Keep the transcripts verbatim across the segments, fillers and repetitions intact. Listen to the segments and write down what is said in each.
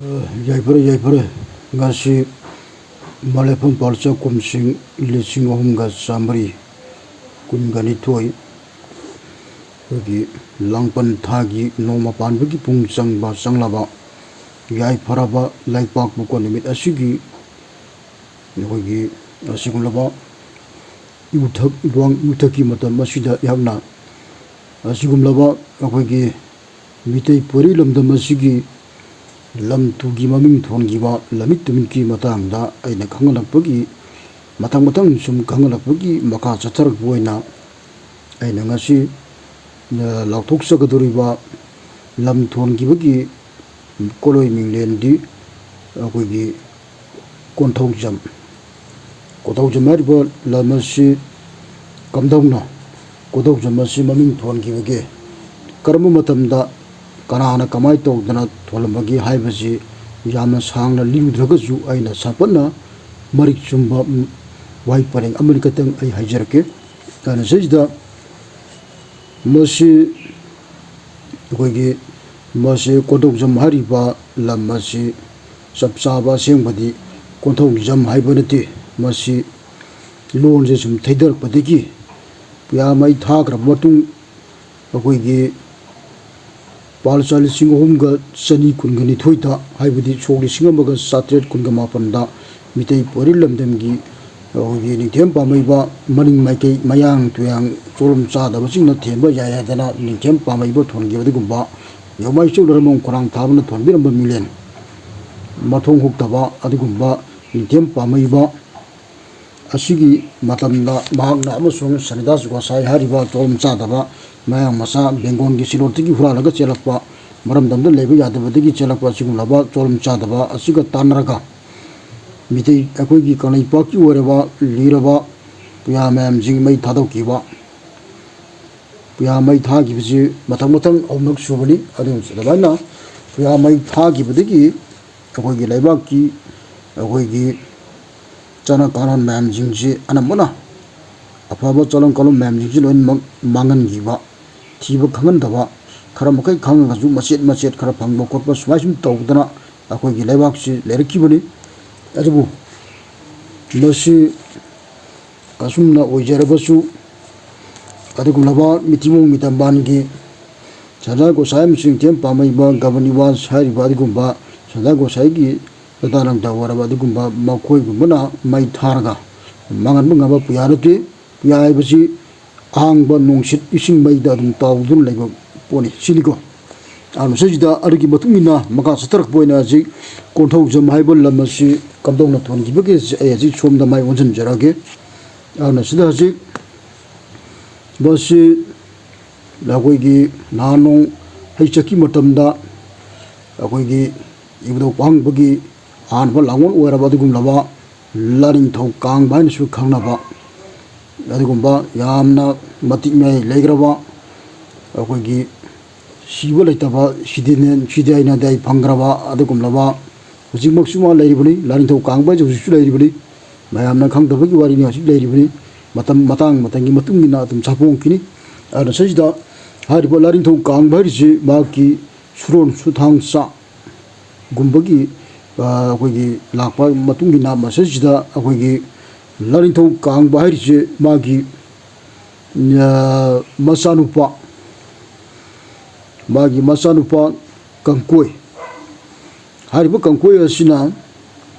ꯌꯥꯏꯐꯔꯦ, ꯌꯥꯏꯐꯔꯦ꯫ ꯉꯁꯤ ꯃꯂꯦꯐꯝ ꯄꯥꯜꯆꯥ ꯀꯨꯝꯁꯤꯡ ꯂꯤꯁꯤꯡ ꯑꯍꯨꯝꯒ ꯆꯥꯃꯔꯤ ꯀꯨꯟꯒ ꯅꯤꯊꯣꯏ, ꯑꯩꯈꯣꯏꯒꯤ ꯂꯥꯡꯕꯟ ꯊꯥꯒꯤ ꯅꯣꯡꯃ ꯄꯥꯟꯕꯒꯤ ꯄꯨꯡ ꯆꯪꯕ ꯆꯪꯂꯕ ꯌꯥꯏꯐꯔꯕ ꯂꯩꯄꯥꯛꯄꯣꯛꯄ ꯅꯨꯃꯤꯠ ꯑꯁꯤꯒꯤ ꯑꯩꯈꯣꯏꯒꯤ ꯑꯁꯤꯒꯨꯝꯂꯕ ꯏꯎꯊꯛ ꯏꯋꯥꯡ ꯏꯎꯊꯛꯀꯤ ꯃꯇꯝ ꯑꯁꯤꯗ ꯑꯩꯍꯥꯛꯅ ꯑꯁꯤꯒꯨꯝꯂꯕ ꯑꯩꯈꯣꯏꯒꯤ ꯃꯤꯇꯩ ꯄꯣꯏꯔꯩ ꯂꯝꯗꯝ ꯑꯁꯤꯒꯤ ꯂꯝ ꯇꯨꯒꯤ ꯃꯃꯤꯡ ꯊꯣꯟꯈꯤꯕ ꯂꯝꯃꯤꯠ ꯇꯨꯃꯤꯠꯀꯤ ꯃꯇꯥꯡꯗ ꯑꯩꯅ ꯈꯪꯍꯜꯂꯛꯄꯒꯤ, ꯃꯊꯪ ꯃꯊꯪ ꯁꯨꯝ ꯈꯪꯍꯜꯂꯛꯄꯒꯤ ꯃꯈꯥ ꯆꯠꯊꯔꯛꯄ ꯑꯣꯏꯅ ꯑꯩꯅ ꯉꯁꯤ, ꯑ, ꯂꯥꯎꯊꯣꯛꯆꯒꯗꯧꯔꯤꯕ ꯂꯝ ꯊꯣꯟꯈꯤꯕꯒꯤ ꯀꯣꯂꯣꯏ ꯃꯤꯡꯂꯦꯟꯗꯤ ꯑꯩꯈꯣꯏꯒꯤ ꯀꯣꯟꯊꯧꯖꯝ꯫ ꯀꯣꯟꯊꯧꯖꯝ ꯍꯥꯏꯔꯤꯕ ꯂꯝ ꯑꯁꯤ ꯀꯝꯗꯧꯅ ꯀꯣꯟꯊꯧꯖꯝ ꯑꯁꯤ ꯃꯃꯤꯡ ꯊꯣꯟꯈꯤꯕꯒꯦ? ꯀꯔꯝꯕ ꯃꯇꯝꯗ ꯀꯅꯥꯅ ꯀꯃꯥꯏꯅ ꯇꯧꯗꯅ ꯊꯣꯜꯂꯝꯕꯒꯦ ꯍꯥꯏꯕꯁꯤ ꯌꯥꯝꯅ ꯁꯥꯡꯅ ꯂꯤꯔꯨꯗ꯭ꯔꯒꯁꯨ ꯑꯩꯅ ꯁꯥꯄꯠꯅ ꯃꯔꯤꯛ ꯆꯨꯝꯕ ꯋꯥꯍꯩ ꯄꯔꯦꯡ ꯑꯃꯅꯤ ꯈꯛꯇꯪ ꯑꯩ ꯍꯥꯏꯖꯔꯛꯀꯦ꯫ ꯑꯩꯅ ꯁꯤꯗꯩꯁꯤꯗ ꯃꯁꯤ ꯑꯩꯈꯣꯏꯒꯤ ꯃꯁꯤ ꯀꯣꯟꯊꯧꯖꯝ ꯍꯥꯏꯔꯤꯕ ꯂꯝ ꯑꯁꯤ ꯆꯞ ꯆꯥꯕ ꯑꯁꯦꯡꯕꯗꯤ ꯀꯣꯟꯊꯧꯖꯝ ꯍꯥꯏꯕ ꯅꯠꯇꯦ꯫ ꯃꯁꯤ ꯂꯣꯟꯁꯦ ꯁꯨꯝ ꯊꯩꯊꯔꯛꯄꯗꯒꯤ ꯄꯨꯌꯥ ꯃꯩ ꯊꯥꯈ꯭ꯔꯕ ꯃꯇꯨꯡ ꯑꯩꯈꯣꯏꯒꯤ ꯄꯥꯜꯆꯥ ꯂꯤꯁꯤꯡ ꯑꯍꯨꯝꯒ ꯆꯅꯤ ꯀꯨꯟꯒ ꯅꯤꯊꯣꯏꯗ, ꯍꯥꯏꯕꯗꯤ ꯁꯣꯛ ꯂꯤꯁꯤꯡ ꯑꯃꯒ ꯆꯥꯇ꯭ꯔꯦꯠ ꯀꯨꯟꯒ ꯃꯥꯄꯟꯗ ꯃꯤꯇꯩ ꯄꯣꯏꯔꯩ ꯂꯝꯗꯝꯒꯤ ꯑꯩꯈꯣꯏꯒꯤ ꯅꯤꯡꯊꯦꯝ ꯄꯥꯝꯃꯩꯕ ꯃꯅꯤꯡ ꯃꯥꯏꯀꯩ ꯃꯌꯥꯡ ꯇꯨꯌꯥꯡ ꯆꯣꯂꯝ ꯆꯥꯗꯕꯁꯤꯡꯅ ꯊꯦꯝꯕ ꯌꯥꯏ ꯍꯥꯏꯗꯅ ꯅꯤꯡꯊꯦꯝ ꯄꯥꯝꯃꯩꯕ ꯊꯣꯟꯈꯤꯕ ꯑꯗꯨꯒꯨꯝꯕ ꯌꯣꯡꯃꯥꯏ ꯆꯧꯗꯔ ꯃꯣꯡ ꯈꯣꯏꯔꯥꯡ ꯊꯥꯕꯅ ꯊꯣꯟꯕꯤꯔꯝꯕ ꯃꯤꯂꯦꯟ ꯃꯊꯣꯡ ꯍꯨꯛꯇꯕ ꯑꯗꯨꯒꯨꯝꯕ ꯅꯤꯡꯊꯦꯝ ꯄꯥꯝꯃꯩꯕ ꯑꯁꯤꯒꯤ ꯃꯇꯝꯗ ꯃꯍꯥꯛꯅ ꯑꯃꯁꯨꯡ ꯁꯅꯤꯗꯥꯁ ꯒꯣꯁꯥꯏ ꯍꯥꯏꯔꯤꯕ ꯆꯣꯂꯝ ꯆꯥꯗꯕ ꯃꯌꯥꯡ ꯃꯆꯥ ꯕꯦꯡꯒꯣꯜꯒꯤ ꯁꯤꯂꯣꯠꯇꯒꯤ ꯍꯨꯔꯥꯜꯂꯒ ꯆꯦꯜꯂꯛꯄ, ꯃꯔꯝꯗꯝꯗ ꯂꯩꯕ ꯌꯥꯗꯕꯗꯒꯤ ꯆꯦꯜꯂꯛꯄ ꯑꯁꯤꯒꯨꯝꯂꯕ ꯆꯣꯂꯝ ꯆꯥꯗꯕ ꯑꯁꯤꯒ ꯇꯥꯟꯅꯔꯒ ꯃꯤꯇꯩ ꯑꯩꯈꯣꯏꯒꯤ ꯀꯪꯂꯩꯄꯥꯛꯀꯤ ꯑꯣꯏꯔꯕ ꯂꯤꯔꯕ ꯄꯨꯌꯥ ꯃꯌꯥꯝꯁꯤꯡ ꯃꯩ ꯊꯥꯗꯣꯛꯈꯤꯕ, ꯄꯨꯌꯥ ꯃꯩ ꯊꯥꯈꯤꯕꯁꯤ ꯃꯊꯪ ꯃꯊꯪ ꯑꯍꯨꯝꯂꯛ ꯁꯨꯕꯅꯤ꯫ ꯑꯗꯨ ꯑꯗꯨꯃꯥꯏꯅ ꯄꯨꯌꯥ ꯃꯩ ꯊꯥꯈꯤꯕꯗꯒꯤ ꯑꯩꯈꯣꯏꯒꯤ ꯂꯩꯕꯥꯛꯀꯤ ꯑꯩꯈꯣꯏꯒꯤ ꯆꯠꯅ ꯀꯥꯡꯂꯣꯟ ꯃꯌꯥꯝꯁꯤꯡꯁꯤ ꯑꯅꯝꯕꯅ, ꯑꯐꯕ ꯆꯠꯅ ꯀꯥꯡꯂꯣꯟ ꯃꯌꯥꯝꯁꯤꯡꯁꯤ ꯂꯣꯏꯅꯃꯛ ꯃꯥꯡꯍꯟꯈꯤꯕ, ꯊꯤꯕ ꯈꯪꯍꯟꯗꯕ, ꯈꯔ ꯃꯈꯩ ꯈꯪꯉꯒꯁꯨ ꯃꯆꯦꯠ ꯃꯆꯦꯠ ꯈꯔ ꯐꯪꯕ ꯈꯣꯠꯄ ꯁꯨꯃꯥꯏ ꯁꯨꯝ ꯇꯧꯗꯅ ꯑꯩꯈꯣꯏꯒꯤ ꯂꯩꯕꯥꯛꯁꯤ ꯂꯩꯔꯛꯈꯤꯕꯅꯤ꯫ ꯑꯗꯨꯕꯨ ꯃꯁꯤ ꯑꯁꯨꯝꯅ ꯑꯣꯏꯖꯔꯕꯁꯨ, ꯑꯗꯨꯒꯨꯝꯂꯕ ꯃꯤꯇꯤꯃꯣꯡ ꯃꯤꯇꯝꯕꯥꯟꯒꯤ ꯁꯗꯥ ꯒꯣꯁꯥꯏ ꯑꯃꯁꯨꯡ ꯏꯊꯦꯝ ꯄꯥꯝꯃꯩꯕ ꯒꯕꯅꯤꯋꯥꯁ ꯍꯥꯏꯔꯤꯕ ꯑꯗꯨꯒꯨꯝꯕ ꯁꯗꯥ ꯒꯣꯁꯥꯏꯒꯤ ꯇꯇꯥ ꯅꯪꯗ ꯋꯥꯔꯕ ꯑꯗꯨꯒꯨꯝꯕ ꯃꯈꯣꯏꯒꯨꯝꯕꯅ ꯃꯩ ꯊꯥꯔꯒ ꯃꯥꯡꯍꯟꯕ ꯉꯝꯕ ꯄꯨꯌꯥ ꯅꯠꯇꯦ꯫ ꯄꯨꯌꯥ ꯍꯥꯏꯕꯁꯤ ꯑꯍꯥꯡꯕ ꯅꯨꯡꯁꯤꯠ ꯏꯁꯤꯡ ꯃꯩꯗ ꯑꯗꯨꯝ ꯇꯥꯎꯗꯨꯅ ꯂꯩꯕ ꯄꯣꯠꯅꯤ꯫ ꯁꯤꯅꯤꯀꯣ꯫ ꯑꯗꯨꯅ ꯁꯤꯗ ꯑꯗꯨꯒꯤ ꯃꯇꯨꯡ ꯏꯟꯅ ꯃꯈꯥ ꯆꯠꯊꯔꯛꯄ ꯑꯣꯏꯅ ꯍꯧꯖꯤꯛ ꯀꯣꯟꯊꯧꯖꯝ ꯍꯥꯏꯕ ꯂꯝ ꯑꯁꯤ ꯀꯝꯗꯧꯅ ꯊꯣꯟꯈꯤꯕꯒꯦ ꯑꯩ ꯍꯧꯖꯤꯛ ꯁꯣꯝꯗ ꯃꯥꯏ ꯑꯣꯟꯁꯤꯟꯖꯔꯛꯑꯒꯦ꯫ ꯑꯗꯨꯅ ꯁꯤꯗ ꯍꯧꯖꯤꯛ ꯃꯁꯤ ꯑꯩꯈꯣꯏꯒꯤ ꯅꯍꯥꯟ ꯅꯣꯡ ꯍꯩ ꯆꯠꯈꯤ ꯃꯇꯝꯗ ꯑꯩꯈꯣꯏꯒꯤ ꯏꯕꯨꯙꯧ ꯄꯥꯡꯕꯒꯤ ꯑꯍꯥꯟꯕ ꯂꯥꯡꯒꯣꯜ ꯑꯣꯏꯔꯕ ꯑꯗꯨꯒꯨꯝꯂꯕ ꯂꯥꯏꯅꯤꯡꯊꯧ ꯀꯥꯡꯕ ꯍꯥꯏꯅꯁꯨ ꯈꯪꯅꯕ ꯑꯗꯨꯒꯨꯝꯕ ꯌꯥꯝꯅ ꯃꯇꯤꯛ ꯃꯌꯥꯏ ꯂꯩꯈ꯭ꯔꯕ, ꯑꯩꯈꯣꯏꯒꯤ ꯁꯤꯕ ꯂꯩꯇꯕ ꯁꯤꯗꯤ ꯁꯤꯗꯤ ꯑꯩꯅꯗꯤ ꯑꯩ ꯐꯪꯈ꯭ꯔꯕ ꯑꯗꯨꯒꯨꯝꯂꯕ ꯍꯧꯖꯤꯛꯃꯛꯁꯨ ꯃꯥ ꯂꯩꯔꯤꯕꯅꯤ꯫ ꯂꯥꯏꯅꯤꯡꯊꯧ ꯀꯥꯡꯕ ꯍꯥꯏꯁꯦ ꯍꯧꯖꯤꯛꯁꯨ ꯂꯩꯔꯤꯕꯅꯤ꯫ ꯃꯌꯥꯝꯅ ꯈꯪꯗꯕꯒꯤ ꯋꯥꯔꯤꯅꯤ, ꯍꯧꯖꯤꯛ ꯂꯩꯔꯤꯕꯅꯤ꯫ ꯃꯇꯝ ꯃꯇꯥꯡ ꯃꯇꯝꯒꯤ ꯃꯇꯨꯡ ꯏꯟꯅ ꯑꯗꯨꯝ ꯁꯥꯐꯣꯡꯈꯤꯅꯤ꯫ ꯑꯗꯨꯅ ꯁꯤꯗ ꯍꯥꯏꯔꯤꯕ ꯂꯥꯏꯅꯤꯡꯊꯧ ꯀꯥꯡꯕ ꯍꯥꯏꯔꯤꯁꯤ ꯃꯍꯥꯛꯀꯤ ꯁꯨꯔꯣꯟ ꯁꯨꯊꯥꯡꯆꯥ ꯒꯨꯝꯕꯒꯤ, ꯑ, ꯑꯩꯈꯣꯏꯒꯤ ꯂꯥꯛꯄ ꯃꯇꯨꯡ ꯏꯟꯅ ꯃꯁꯤꯁꯤꯗ ꯑꯩꯈꯣꯏꯒꯤ ꯂꯥꯏꯅꯤꯡꯊꯧ ꯀꯥꯡꯕ ꯍꯥꯏꯔꯤꯁꯦ ꯃꯥꯒꯤ, ꯑ, ꯃꯆꯥꯅꯨꯄꯥ, ꯃꯥꯒꯤ ꯃꯆꯥꯅꯨꯄꯥ ꯀꯥꯡꯀꯣꯏ, ꯍꯥꯏꯔꯤꯕ ꯀꯥꯡꯀꯣꯏ ꯑꯁꯤꯅ,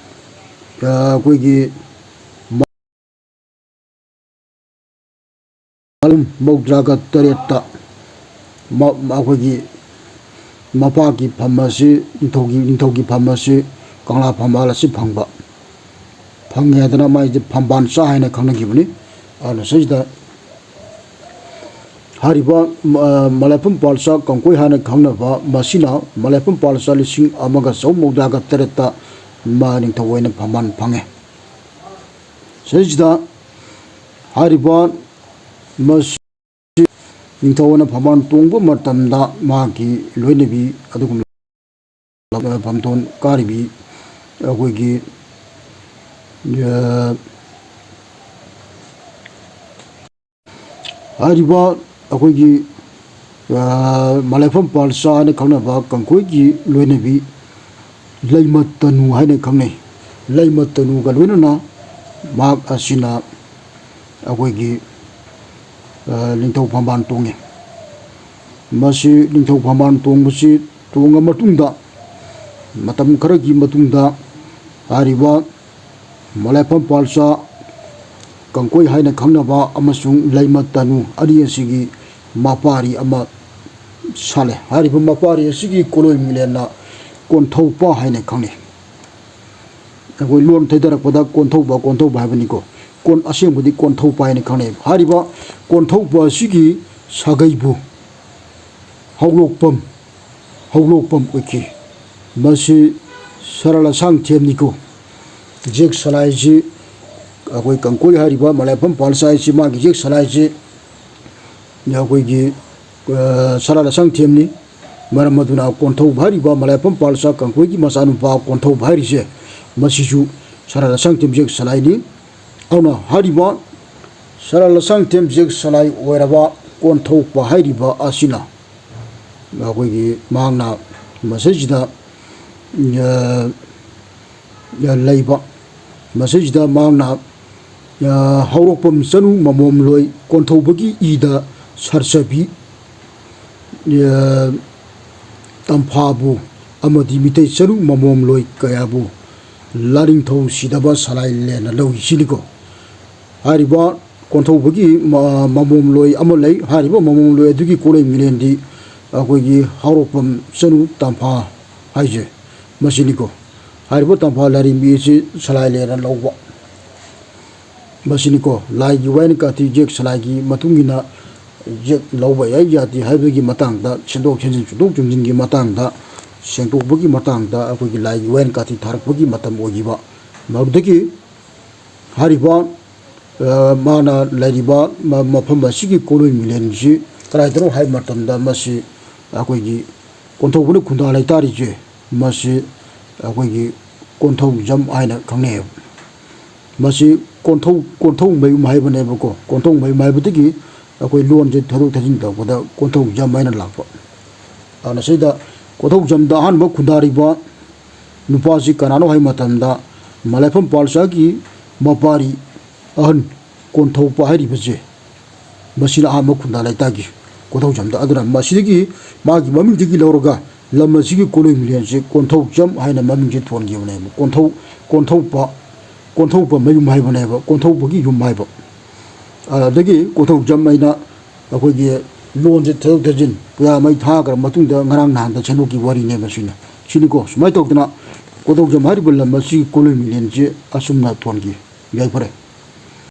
ꯑ, ꯑꯩꯈꯣꯏꯒꯤ ꯃꯥꯂꯨꯝ ꯃꯧꯗ꯭ꯔꯥꯒ ꯇꯔꯦꯠꯇ ꯃ-, ꯑꯩꯈꯣꯏꯒꯤ ꯃꯄꯥꯒꯤ ꯐꯝ ꯑꯁꯤ, ꯅꯤꯡꯊꯧꯒꯤ, ꯅꯤꯡꯊꯧꯒꯤ ꯐꯝ ꯑꯁꯤ, ꯀꯪꯂꯥ ꯐꯝꯕꯥꯜ ꯑꯁꯤ ꯐꯪꯕ, ꯐꯪꯉꯦ ꯍꯥꯏꯗꯅ ꯃꯥꯏꯁꯦ ꯐꯝꯕꯥꯜ ꯆꯥ ꯍꯥꯏꯅ ꯈꯪꯅꯈꯤꯕꯅꯤ꯫ ꯑꯗꯨꯅ ꯁꯤꯗ ꯍꯥꯏꯔꯤꯕ, ꯑ, ꯃꯂꯥꯏꯐꯝ ꯄꯥꯜꯆꯥ ꯀꯥꯡꯀꯣꯏ ꯍꯥꯏꯅ ꯈꯪꯅꯕ ꯃꯁꯤꯅ ꯃꯂꯥꯏꯐꯝ ꯄꯥꯜꯆꯥ ꯂꯤꯁꯤꯡ ꯑꯃꯒ ꯆꯍꯨꯝ ꯃꯧꯗ꯭ꯔꯥꯒ ꯇꯔꯦꯠꯇ ꯃꯥ ꯅꯤꯡꯊꯧ ꯑꯣꯏꯅ ꯐꯝꯕꯥꯜ ꯐꯪꯉꯦ꯫ ꯁꯤꯗꯩꯁꯤꯗ ꯍꯥꯏꯔꯤꯕ ꯃꯁꯤ ꯅꯤꯡꯊꯧ ꯑꯣꯏꯅ ꯐꯝꯕꯥꯜ ꯇꯣꯡꯕ ꯃꯇꯝꯗ ꯃꯍꯥꯛꯀꯤ ꯂꯣꯏꯅꯕꯤ ꯑꯗꯨꯒꯨꯝꯂꯕ ꯐꯝꯗꯣꯟ ꯀꯥꯔꯤꯕꯤ ꯑꯩꯈꯣꯏꯒꯤ, ꯑ, ꯍꯥꯏꯔꯤꯕ ꯑꯩꯈꯣꯏꯒꯤ, ꯑ, ꯃꯂꯥꯏꯐꯝ ꯄꯥꯜꯆꯥ ꯍꯥꯏꯅ ꯈꯪꯅꯕ ꯀꯥꯡꯀꯣꯏꯒꯤ ꯂꯣꯏꯅꯕꯤ ꯂꯩꯃ ꯇꯅꯨ ꯍꯥꯏꯅ ꯈꯪꯅꯩ꯫ ꯂꯩꯃ ꯇꯅꯨꯒ ꯂꯣꯏꯅꯅ ꯃꯍꯥꯛ ꯑꯁꯤꯅ ꯑꯩꯈꯣꯏꯒꯤ, ꯑ, ꯅꯤꯡꯊꯧ ꯐꯝꯕꯥꯜ ꯇꯣꯡꯉꯤ꯫ ꯃꯁꯤ ꯅꯤꯡꯊꯧ ꯐꯝꯕꯥꯜ ꯇꯣꯡꯕꯁꯤ ꯇꯣꯡꯉ ꯃꯇꯨꯡꯗ, ꯃꯇꯝ ꯈꯔꯒꯤ ꯃꯇꯨꯡꯗ ꯍꯥꯏꯔꯤꯕ ꯃꯂꯥꯏꯐꯝ ꯄꯥꯜꯆꯥ ꯀꯪꯀꯣꯏ ꯍꯥꯏꯅ ꯈꯪꯅꯕ ꯑꯃꯁꯨꯡ ꯂꯩꯃ ꯇꯅꯨ ꯑꯅꯤ ꯑꯁꯤꯒꯤ ꯃꯄꯥꯔꯤ ꯑꯃ ꯁꯥꯠꯂꯦ꯫ ꯍꯥꯏꯔꯤꯕ ꯃꯄꯥꯔꯤ ꯑꯁꯤꯒꯤ ꯀꯣꯂꯣꯏ ꯃꯤꯂꯦꯟꯅ ꯀꯣꯟꯊꯧꯄ ꯍꯥꯏꯅ ꯈꯪꯅꯩ꯫ ꯑꯩꯈꯣꯏ ꯂꯣꯟ ꯊꯩꯗꯔꯛꯄꯗ ꯀꯣꯟꯊꯧꯕ, ꯀꯣꯟꯊꯧꯕ ꯍꯥꯏꯕꯅꯤꯀꯣ꯫ ꯀꯣꯟ-, ꯑꯁꯦꯡꯕꯗꯤ ꯀꯣꯟꯊꯧꯄ ꯍꯥꯏꯅ ꯈꯪꯅꯩ꯫ ꯍꯥꯏꯔꯤꯕ ꯀꯣꯟꯊꯧꯄ ꯑꯁꯤꯒꯤ ꯁꯥꯒꯩꯕꯨ ꯍꯧꯔꯣꯛꯄꯝ, ꯍꯧꯔꯣꯛꯄꯝ ꯑꯣꯏꯈꯤ꯫ ꯃꯁꯤ ꯁꯔꯜ ꯑꯁꯥꯡꯊꯦꯝꯅꯤꯀꯣ꯫ ꯖꯦꯛ ꯁꯂꯥꯏꯁꯤ ꯑꯩꯈꯣꯏ ꯀꯪꯀꯣꯏ ꯍꯥꯏꯔꯤꯕ ꯃꯂꯥꯏꯐꯝ ꯄꯥꯜꯆꯥ ꯍꯥꯏꯁꯤ ꯃꯥꯒꯤ ꯖꯦꯛ ꯁꯂꯥꯏꯁꯤ ꯑꯩꯈꯣꯏꯒꯤ, ꯑ, ꯁꯔꯜ ꯑꯁꯥꯡꯊꯦꯝꯅꯤ꯫ ꯃꯔꯝ ꯑꯗꯨꯅ ꯀꯣꯟꯊꯧꯕ ꯍꯥꯏꯔꯤꯕ ꯃꯂꯥꯏꯐꯝ ꯄꯥꯜꯆꯥ ꯀꯪꯀꯣꯏꯒꯤ ꯃꯆꯥꯅꯨꯄꯥ ꯀꯣꯟꯊꯧꯕ ꯍꯥꯏꯔꯤꯁꯦ, ꯃꯁꯤꯁꯨ ꯁꯔꯜ ꯑꯁꯥꯡꯊꯦꯝ ꯖꯦꯛ ꯁꯂꯥꯏꯅꯤ꯫ ꯑꯗꯨꯅ ꯍꯥꯏꯔꯤꯕ ꯁꯔꯜ ꯑꯁꯥꯡꯊꯦꯝ ꯖꯦꯛ ꯁꯂꯥꯏ ꯑꯣꯏꯔꯕ ꯀꯣꯟꯊꯧꯄ ꯍꯥꯏꯔꯤꯕ ꯑꯁꯤꯅ ꯑꯩꯈꯣꯏꯒꯤ ꯃꯍꯥꯛꯅ ꯃꯁꯤꯁꯤꯗ, ꯑ, ꯂꯩꯕ, ꯃꯁꯤꯁꯤꯗ ꯃꯍꯥꯛꯅ, ꯑ, ꯍꯧꯔꯛꯐꯝ ꯆꯅꯨ ꯃꯃꯣꯝꯂꯣꯏ ꯀꯣꯟꯊꯧꯕꯒꯤ ꯏꯗ ꯁꯥꯔꯆꯕꯤ, ꯑ, ꯇꯝꯐꯥꯕꯨ ꯑꯃꯗꯤ ꯃꯤꯇꯩ ꯆꯅꯨ ꯃꯃꯣꯝꯂꯣꯏ ꯀꯌꯥꯕꯨ ꯂꯥꯔꯤꯡꯊꯧ ꯁꯤꯗꯕ ꯁꯂꯥꯏ ꯂꯦꯟꯅ ꯂꯧꯏ ꯁꯤꯅꯤꯀꯣ꯫ ꯍꯥꯏꯔꯤꯕ ꯀꯣꯟꯊꯧꯕꯒꯤ ꯃ-, ꯃꯃꯣꯝꯂꯣꯏ ꯑꯃ ꯂꯩ꯫ ꯍꯥꯏꯔꯤꯕ ꯃꯃꯣꯝꯂꯣꯏ ꯑꯗꯨꯒꯤ ꯀꯣꯂꯣꯏ ꯃꯤꯂꯦꯟꯗꯤ ꯑꯩꯈꯣꯏꯒꯤ ꯍꯧꯔꯛꯐꯝ ꯆꯅꯨ ꯇꯝꯐꯥ ꯍꯥꯏꯁꯦ ꯃꯁꯤꯅꯤꯀꯣ꯫ ꯍꯥꯏꯔꯤꯕ ꯇꯝꯐꯥ ꯂꯥꯏꯔꯦꯝꯕꯤ ꯑꯁꯤ ꯁꯂꯥꯏ ꯂꯦꯟꯅ ꯂꯧꯕ꯫ ꯃꯁꯤꯅꯤꯀꯣ, ꯂꯥꯏꯒꯤ ꯋꯥꯌꯦꯟ ꯀꯥꯊꯤ ꯖꯦꯛ ꯁꯂꯥꯏꯒꯤ ꯃꯇꯨꯡ ꯏꯟꯅ ꯖꯦꯛ ꯂꯧꯕ ꯌꯥꯏ ꯌꯥꯗꯦ ꯍꯥꯏꯕꯒꯤ ꯃꯇꯥꯡꯗ, ꯁꯦꯝꯗꯣꯛ ꯁꯦꯝꯖꯤꯟ, ꯆꯨꯝꯊꯣꯛ ꯆꯨꯝꯁꯤꯟꯒꯤ ꯃꯇꯥꯡꯗ, ꯁꯦꯡꯗꯣꯛꯄꯒꯤ ꯃꯇꯥꯡꯗ ꯑꯩꯈꯣꯏꯒꯤ ꯂꯥꯏꯒꯤ ꯋꯥꯌꯦꯟ ꯀꯥꯊꯤ ꯊꯥꯔꯛꯄꯒꯤ ꯃꯇꯝ ꯑꯣꯏꯈꯤꯕ꯫ ꯃꯗꯨꯗꯒꯤ ꯍꯥꯏꯔꯤꯕ, ꯑ, ꯃꯥꯅ ꯂꯩꯔꯤꯕ ꯃ-, ꯃꯐꯝ ꯑꯁꯤꯒꯤ ꯀꯣꯂꯣꯏ ꯃꯤꯂꯦꯟꯁꯤ ꯀꯗꯥꯏꯗꯅꯣ ꯍꯥꯏꯕ ꯃꯇꯝꯗ ꯃꯁꯤ ꯑꯩꯈꯣꯏꯒꯤ ꯀꯣꯟꯊꯧꯕꯅ ꯈꯨꯟꯗꯥ ꯂꯩꯇꯥꯔꯤꯁꯦ, ꯃꯁꯤ ꯑꯩꯈꯣꯏꯒꯤ ꯀꯣꯟꯊꯧꯖꯝ ꯍꯥꯏꯅ ꯈꯪꯅꯩꯌꯦꯕ꯫ ꯃꯁꯤ ꯀꯣꯟꯊꯧ-, ꯀꯣꯟꯊꯧꯃꯌꯨꯝ ꯍꯥꯏꯕꯅꯦꯕꯀꯣ꯫ ꯀꯣꯟꯊꯧꯃꯌꯨꯝ ꯍꯥꯏꯕꯗꯒꯤ ꯑꯩꯈꯣꯏ ꯂꯣꯟꯁꯦ ꯊꯥꯗꯣꯛ ꯊꯥꯖꯤꯟ ꯇꯧꯕꯗ ꯀꯣꯟꯊꯧꯖꯝ ꯍꯥꯏꯅ ꯂꯥꯛꯄ꯫ ꯑꯗꯨꯅ ꯁꯤꯗ ꯀꯣꯟꯊꯧꯖꯝꯗ ꯑꯍꯥꯟꯕ ꯈꯨꯟꯗꯥꯔꯤꯕ ꯅꯨꯄꯥꯁꯤ ꯀꯅꯥꯅꯣ ꯍꯥꯏꯕ ꯃꯇꯝꯗ, ꯃꯂꯥꯏꯐꯝ ꯄꯥꯜꯆꯥꯒꯤ ꯃꯄꯥꯔꯤ ꯑꯍꯟ ꯀꯣꯟꯊꯧꯄ ꯍꯥꯏꯔꯤꯕꯁꯦ, ꯃꯁꯤꯅ ꯑꯍꯥꯟꯕ ꯈꯨꯟꯗꯥ ꯂꯩꯇꯥꯒꯤ ꯀꯣꯟꯊꯧꯖꯝꯗ꯫ ꯑꯗꯨꯅ ꯃꯁꯤꯗꯒꯤ, ꯃꯥꯒꯤ ꯃꯃꯤꯡꯗꯒꯤ ꯂꯧꯔꯒ ꯂꯝ ꯑꯁꯤꯒꯤ ꯀꯣꯂꯣꯏ ꯃꯤꯂꯦꯟꯁꯦ ꯀꯣꯟꯊꯧꯖꯝ ꯍꯥꯏꯅ ꯃꯃꯤꯡꯁꯦ ꯊꯣꯟꯈꯤꯕꯅꯦꯕ꯫ ꯀꯣꯟꯊꯧ-, ꯀꯣꯟꯊꯧꯄ, ꯀꯣꯟꯊꯧꯄ ꯃꯌꯨꯝ ꯍꯥꯏꯕꯅꯦꯕ, ꯀꯣꯟꯊꯧꯄꯒꯤ ꯌꯨꯝ ꯍꯥꯏꯕ꯫ ꯑꯗꯒꯤ ꯀꯣꯟꯊꯧꯖꯝ ꯍꯥꯏꯅ ꯑꯩꯈꯣꯏꯒꯤ ꯂꯣꯟꯁꯦ ꯊꯥꯗꯣꯛ ꯊꯥꯖꯤꯟ ꯄꯨꯔꯥ ꯃꯩ ꯊꯥꯈ꯭ꯔ ꯃꯇꯨꯡꯗ ꯉꯔꯥꯡ ꯅꯍꯥꯟꯗ ꯁꯦꯝꯗꯣꯛꯈꯤꯕ ꯋꯥꯔꯤꯅꯦꯕ ꯁꯤꯅ꯫ ꯁꯤꯅꯤꯀꯣ, ꯁꯨꯃꯥꯏꯅ ꯇꯧꯗꯅ ꯀꯣꯟꯊꯧꯖꯝ ꯍꯥꯏꯔꯤꯕ ꯂꯝ ꯑꯁꯤꯒꯤ ꯀꯣꯂꯣꯏ ꯃꯤꯂꯦꯟꯁꯦ ꯑꯁꯨꯝꯅ ꯊꯣꯟꯈꯤ꯫ ꯌꯥꯏꯐꯔꯦ꯫